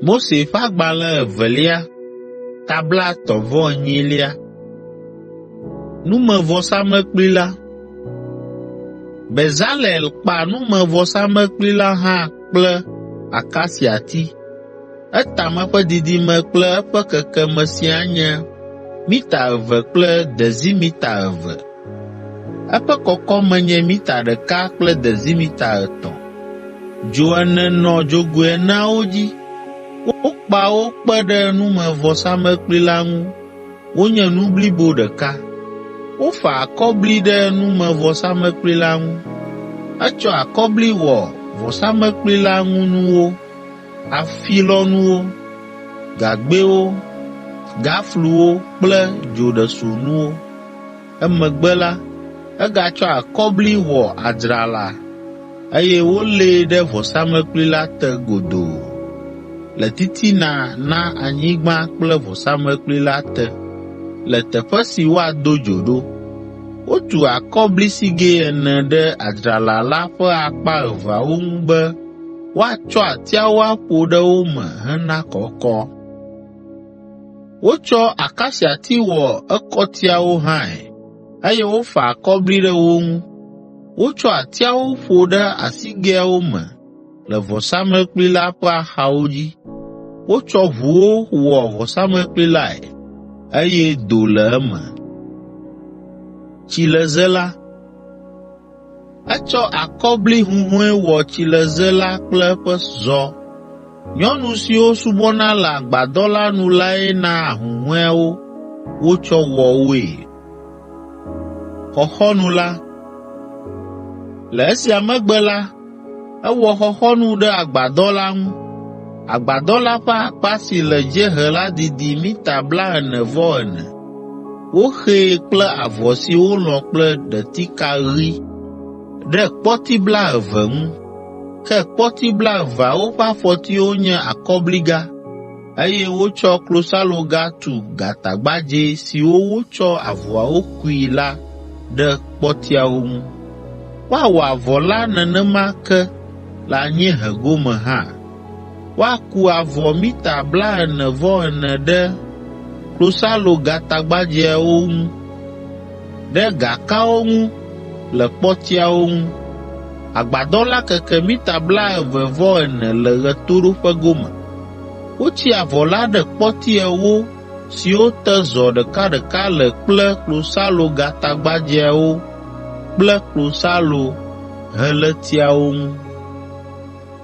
Mose ƒe Agbalẽ Evelia ta blaetɔ̃-vɔ-enyilia. Numevɔsamlekpui la. Bezalel kpa numevɔsamlekpui la hã kple akasiati. Etame ƒe didime kple eƒe kekeme siaa nye mita eve kple dezimita eve. Eƒe kɔkɔme nye mita ɖeka kple dezimita etɔ̃. Dzo ene nɔ dzogoe eneawo dzi. Wokpa wo kpe ɖe numevɔsamlekpui la ŋu wonye nu blibo ɖeka. Wofa akɔbli ɖe numevɔsamlekpui la ŋu. Etsɔ akɔbli wɔ vɔsamlekpui la ŋunuwo, afilɔnuwo, gagbɛwo, gafluwo kple dzoɖesonuwo. Emegbe la, egatsɔ akɔbli wɔ adzrala, eye wolée ɖe vɔsamlekpui la te godoo, le titina na anyigba kple vɔsamlekpui la te, le teƒe si woado dzo ɖo. Wotu akɔblisigɛ ene ɖe adzrala la ƒe akpa eveawo ŋu be woatsɔ atiawo aƒo ɖe wo me hena kɔkɔ. Wotsɔ akasiati wɔ ekɔtiawo hãe, eye wofa akɔbli ɖe wo ŋu. Wotsɔ atiawo ƒo ɖe asigɛawo me le vɔsamlekpui la ƒe axawo dzi. Wotsɔ ʋuwo wɔ vɔsamlekpui lae, eye do le eme. Tsileze la Etsɔ akɔblihuhɔ̃e wɔ tsileze la kple eƒe zɔ. Nyɔnu siwo subɔna le agbadɔ la nu lae na ahuhɔ̃eawo wotsɔ wɔ woe. Xɔxɔnu la Le esia megbe la, ewɔ xɔxɔnu ɖe agbadɔ la ŋu. Agbadɔ la ƒe akpa si le dziehe la didi mita blaene-vɔ-ene. Woxee kple avɔ si wolɔ̃ kple ɖetika ɣi ɖe kpɔti blaeve ŋu. Ke kpɔti blaeveawo ƒe afɔtiwo nye akɔbliga, eye wotsɔ klosaloga tu gatagbadzɛ siwo wotsɔ avɔawo kui la ɖe kpɔtiawo ŋu. Woawɔ avɔ la nenema ke le anyiehe gome hã. Woaku avɔ mita blaene-vɔ-ene ɖe klosalogatagbadzɛawo ŋu, ɖe gakawo ŋu le kpɔtiawo ŋu. Agbadɔ la keke mita blaeve-vɔ-ene le ɣetoɖoƒe gome. Wotsi avɔ la ɖe kpɔti ewo siwo te zɔ ɖekaɖeka le kple klosalogatagbadzɛawo kple klosalohelétiawo ŋu.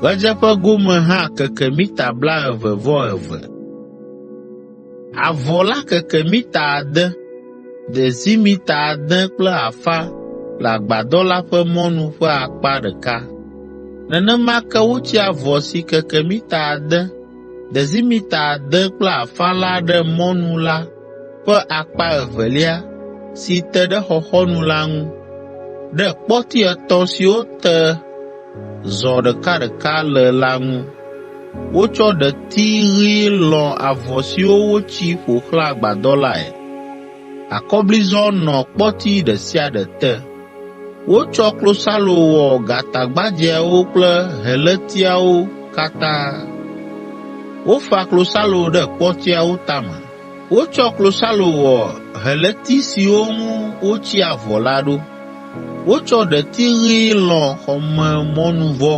Ɣedzeƒe gome hã keke mita blaeve-vɔ-eve. Avɔ la keke mita ade, dezimita ade kple afã le agbadɔ la ƒe mɔnu ƒe akpa ɖeka. Nenema ke wotsi avɔ si keke mita ade, dezimita ade kple afã la ɖe mɔnu la ƒe akpa evelia si te ɖe xɔxɔnu la ŋu, ɖe kpɔti etɔ̃ siwo te zɔ ɖekaɖeka le la ŋu. Wotsɔ ɖeti ɣi lɔ̃ avɔ siwo wotsi ƒo xlã agbadɔ lae. Akɔblizɔ nɔ kpɔti ɖe sia ɖe te. Wotsɔ klosalo wɔ gatagbadzɛawo kple helétiawo katã. Wofa klosalo ɖe kpɔtiawo tame. Wotsɔ klosalo wɔ heléti siwo ŋu wotsi avɔ la ɖo. Wotsɔ ɖeti ɣi lɔ̃ xɔmemɔnuvɔ,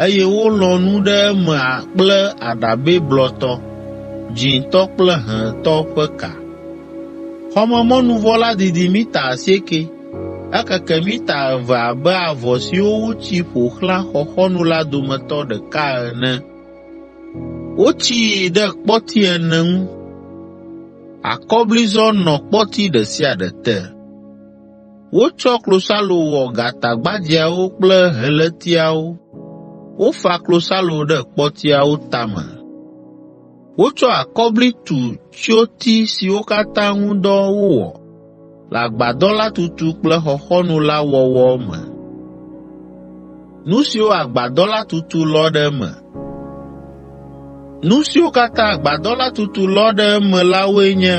eye wolɔ̃ nu ɖe eme kple aɖabɛ blɔtɔ, dzĩtɔ kple hẽtɔ ƒe ka. Xɔmemɔnuvɔ la didi mita asieke, ekeke mita eve abe avɔ siwo wotsi ƒo xlã xɔxɔnu la dometɔ ɖeka ene. Wotsii ɖe kpɔti ene ŋu. Akɔblizɔ nɔ kpɔti ɖe sia ɖe te. Wotsɔ klosalo wɔ gatagbadzɛawo kple helétiawo. Wofa klosalo ɖe kpɔtiawo tame. Wotsɔ akɔbli tu tsyoti siwo katã ŋu dɔ wowɔ le agbadɔ la tutu kple xɔxɔnu la wɔwɔ me. Nu siwo agbadɔ la tutu lɔ ɖe eme. Nu siwo katã agbadɔ la tutu lɔ ɖe eme la woe nye: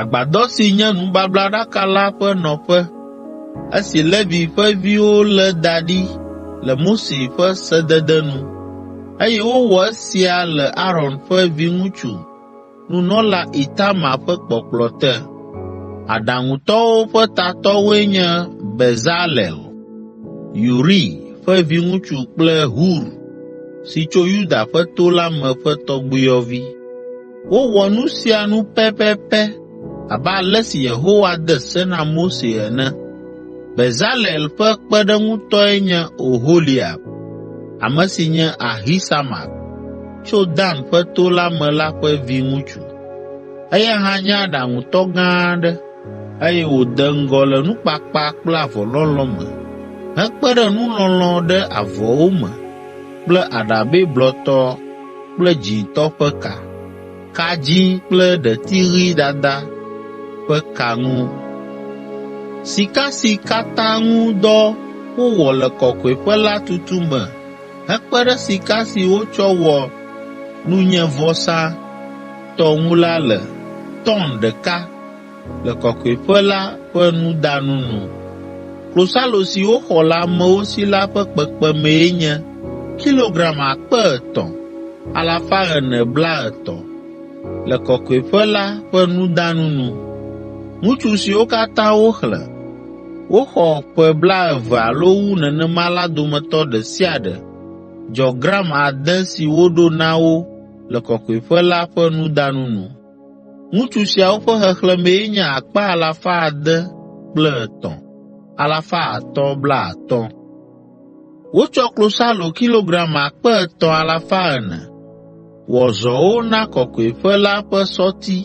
agbadɔ si nye nubablaɖaka la ƒe nɔƒe, esi Levi ƒe viwo lé da ɖi le Mose ƒe sedede nu. Eye wowɔ esia le Aron ƒe viŋutsu, nunɔla Itamar ƒe kpɔkplɔ te. Aɖaŋutɔwo ƒe tatɔwoe nye Bezalel, Uri ƒe viŋutsu kple Hur si tso Yuda ƒe to la me ƒe tɔgbuiyɔvi. Wowɔ nu sia nu pɛpɛpɛ abe ale si Yehowa de se na Mose ene. Bezalel ƒe kpeɖeŋutɔe nye Oholiab, ame si nye Ahisamak, tso Dan ƒe to la me la ƒe viŋutsu. Eya hã nye aɖaŋutɔ gã aɖe, eye wòde ŋgɔ le nukpakpa kple avɔlɔlɔ̃ me hekpe ɖe nulɔlɔ̃ ɖe avɔwo me kple aɖabɛ blɔtɔ kple dzĩtɔ ƒe ka, ka dzĩ kple ɖeti ɣi dada ƒe ka ŋu. Sika si katã ŋu dɔ wowɔ le kɔkɔeƒe la tutu me hekpe ɖe sika si wotsɔ wɔ nunyevɔsa tɔ ŋu la le tɔn ɖeka le kɔkɔeƒe la ƒe nudanu nu. Klosalo si woxɔ le amewo si la ƒe kpekpemee nye kilogram 300, 430 le kɔkɔeƒe la ƒe nudanu nu. Ŋutsu siwo katã woxlẽ, woxɔ ƒe blaeve alo wu nenema la dometɔ ɖe sia ɖe dzɔ gram ade si woɖo na wo le kɔkɔeƒe la ƒe nudanu nu. Ŋutsu siawo ƒe xexlẽmee nye akpe alafa ade kple etɔ̃, alafa atɔ̃ blaatɔ̃. Wotsɔ klosalo kilogram akpe etɔ̃ alafa ene wɔ zɔwo na kɔkɔeƒe la ƒe sɔti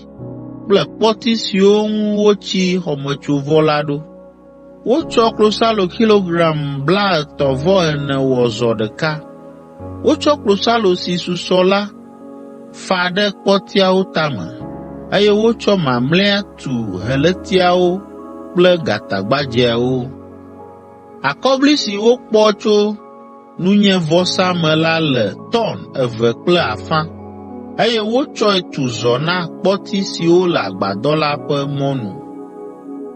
kple kpɔti siwo ŋu wotsi xɔmetsovɔ la ɖo. Wotsɔ klosalo kilogram blaetɔ̃-vɔ-ene wɔ zɔ ɖeka. Wotsɔ klosalo si susɔ la fa ɖe kpɔtiawo tame, eye wotsɔ mamlɛa tu helétiawo kple gatagbadzɛawo. Akɔbli si wokpɔ tso nunyevɔsa me la le tɔn eve kple afã, eye wotsɔe tu zɔ na kpɔti siwo le agbadɔ la ƒe mɔnu.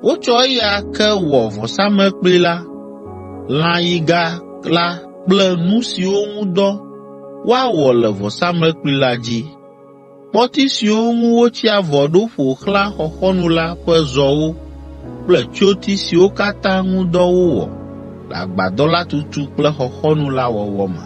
Wotsɔ eya ke wɔ vɔsamlekpui la, lãyiga la kple nu siwo ŋu dɔ woawɔ le vɔsamlekpui la dzi. Kpɔti siwo ŋu wotsi avɔ ɖo ƒo xlã xɔxɔnu la ƒe zɔwo kple tsyoti siwo katã ŋu dɔ wowɔ le agbadɔ la tutu kple xɔxɔnu la wɔwɔ me.